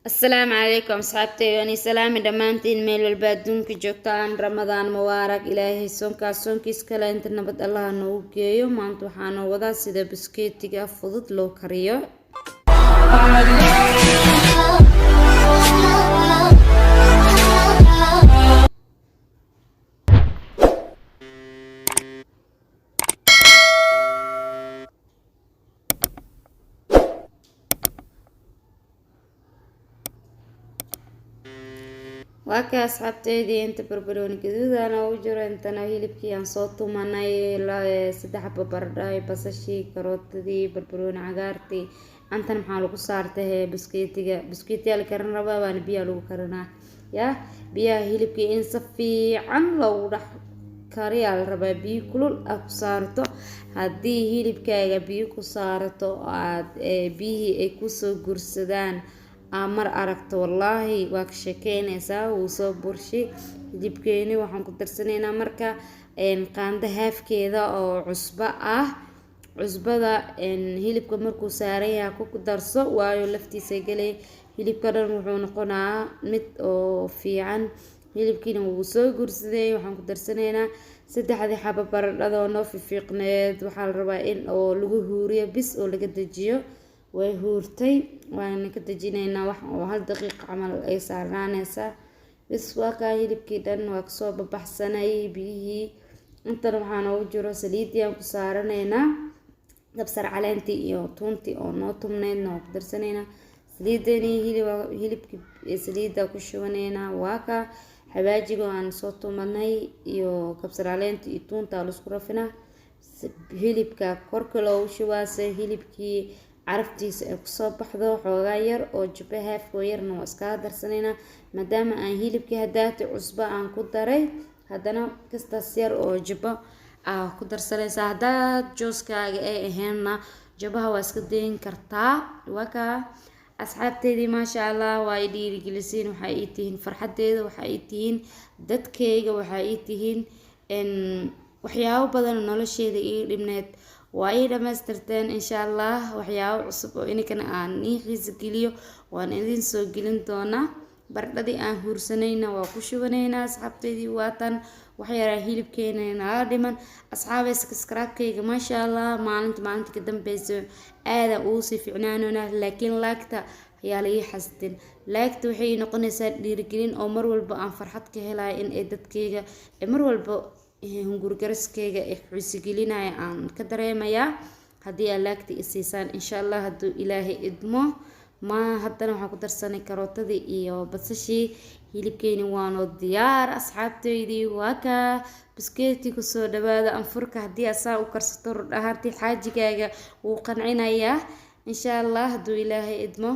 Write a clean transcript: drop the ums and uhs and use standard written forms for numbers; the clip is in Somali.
Asalaamu calaykum asxaabteyda, waan salaami dhammaantiin meel walba adduunka joogtaan. Ramadaan mubaarak. Ilaahay soonkaas soonkiis kale inta nabad Allaha noogu geeyo. Maanta waxaana wadaa sida buskeetiga fudud loo kariyo. Waa ka asxaabteydii, inta barbarooni gaduudana ugu jiro, intana hilibkii aan soo tumanay, saddex xabo baradho, basashii, karootadii, barbarooni cagaartii. Antana maxaa lagu saartay? Buskeetiga. Buskeetiyaa la karin rabaa, waana biyaa lagu karinaa. Yaa biyaha hilibkii in si fiican loogu dhex kariyaa la rabaa, biyo kulul ah ku saarto. Haddii hilibkaaga biyo ku saarato oo aad biyihii ay kusoo gursadaan aa mar aragto, wallaahi waa ka sheekeynaysaa. Wuu soo burshi hilibkeeni. Waxaan ku darsanaynaa marka qaando haafkeeda oo cusbo ah. Cusbada hilibka markuu saaran yahay ku darso, waayo laftiisa gelay, hilibka dhan wuxuu noqonaa mid oo fiican. Hilibkiina wuu soo gursaday. Waxaan ku darsanaynaa saddexdii xabo baradhada oo noo fiifiiqneed. Waxaa la rabaa in oo lagu huuriyo bis oo laga dejiyo. Way huurtay, waana ka dejinaynaa. Wax oo hal daqiiqa camal ay saarnaanaysaa bis. Waa kaa hilibkii dhan waa kasoo babaxsanay biyihii. Intana waxaa noogu jiro saliidii aan ku saaranaynaa, kabsar caleentii iyo tuuntii oo noo tumneydna waa ku darsanaynaa. Saliidani hilibkii saliidda ku shubanaynaa. Waa kaa xawaajiga aan soo tumanay iyo kabsar caleenta iyo tuunta laisku rafinaa. Hilibka korka loogu shubaase hilibkii caraftiisa ay kusoo baxdo. Xoogaa yar oo jubbo haafkoo yarna waa iskaga darsanaynaa, maadaama aan hilibkii hadaati cusbo aan ku daray. Haddana kastaas yar oo jubbo aa ku darsanaysaa. Haddaad jooskaaga ay ahaynna, jubbaha waa iska dayn kartaa. Waa kaa asxaabteydii, maasha Allah, waa i dhiirigelisiin. Waxaa ii tihiin farxadeeda, waxaa ii tihiin dadkeyga, waxaa ii tihiin waxyaabo badan oo nolosheeda ii dhibneed waa ii dhamaystirteen. Insha Allah waxyaabo cusub oo ininkana aan ii xiisa geliyo waan idin soo gelin doonaa. Baradhadii aan huursanayna waa ku shubanaynaa asxaabteydii. Waatan wax yaraa hilibkeena naga dhiman. Asxaabay, subscribe-kayga maasha Allah, maalinta maalinta ka dambeysa aada ugu sii ficnaanona, laakiin like-ta ayaa la ii xasdin. Like-ta waxay noqonaysaa dhiirigelin oo mar walba aan farxad ka helayo in ay dadkeyga mar walba hungurgaraskeyga ay xiisigelinaya aan ka dareemayaa haddii aad like-ta i siisaan, insha Allah, hadduu Ilaahay idmo. Ma haddana waxaan ku darsanay karootadii iyo basashii. Hilibkeeni waanoo diyaar asxaabteydii. Waa kaa biskeeti, kusoo dhawaada anfurka. Haddii asaa u karsato, run ahaantii xaajigaaga wuu qancinayaa, insha Allah, hadduu Ilaahay idmo.